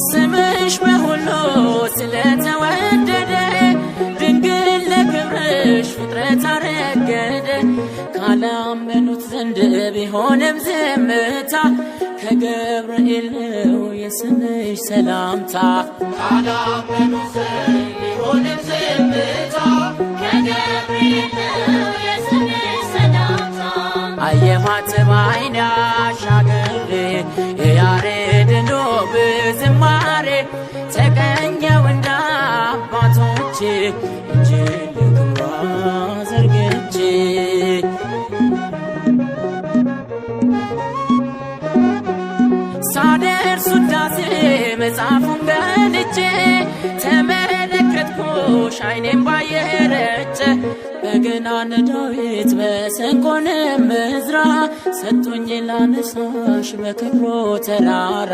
ስምሽ በሁሉ ስለተወደደ ድንግል ለክብርሽ ፍጥረት አረገደ። ካላመኑት ዘንድ ቢሆንም ዝምታ ከገብርኤል ነው የስምሽ ሰላምታ። ካላመኑት ዘንድ ቢሆንም ዝምታ ከገብርኤል ነው የስምሽ ሰላምታ። አየኋት ባይኔ አሻግሬ የያሬድን ውብ ዝማሬ፣ ተቀኘው እንደ አባቶቼ እጄን ለክብሯ ዘርግቼ። ሳደርስ ውዳሴ መጽሐፉን ገልጬ ተመለከትኩሽ አይኔም ባየረጨ። በገናነ ዳዊት መሰንቆንም እዝራ ሰጡኝ ላነሳሽ በክብሮ ተራራ።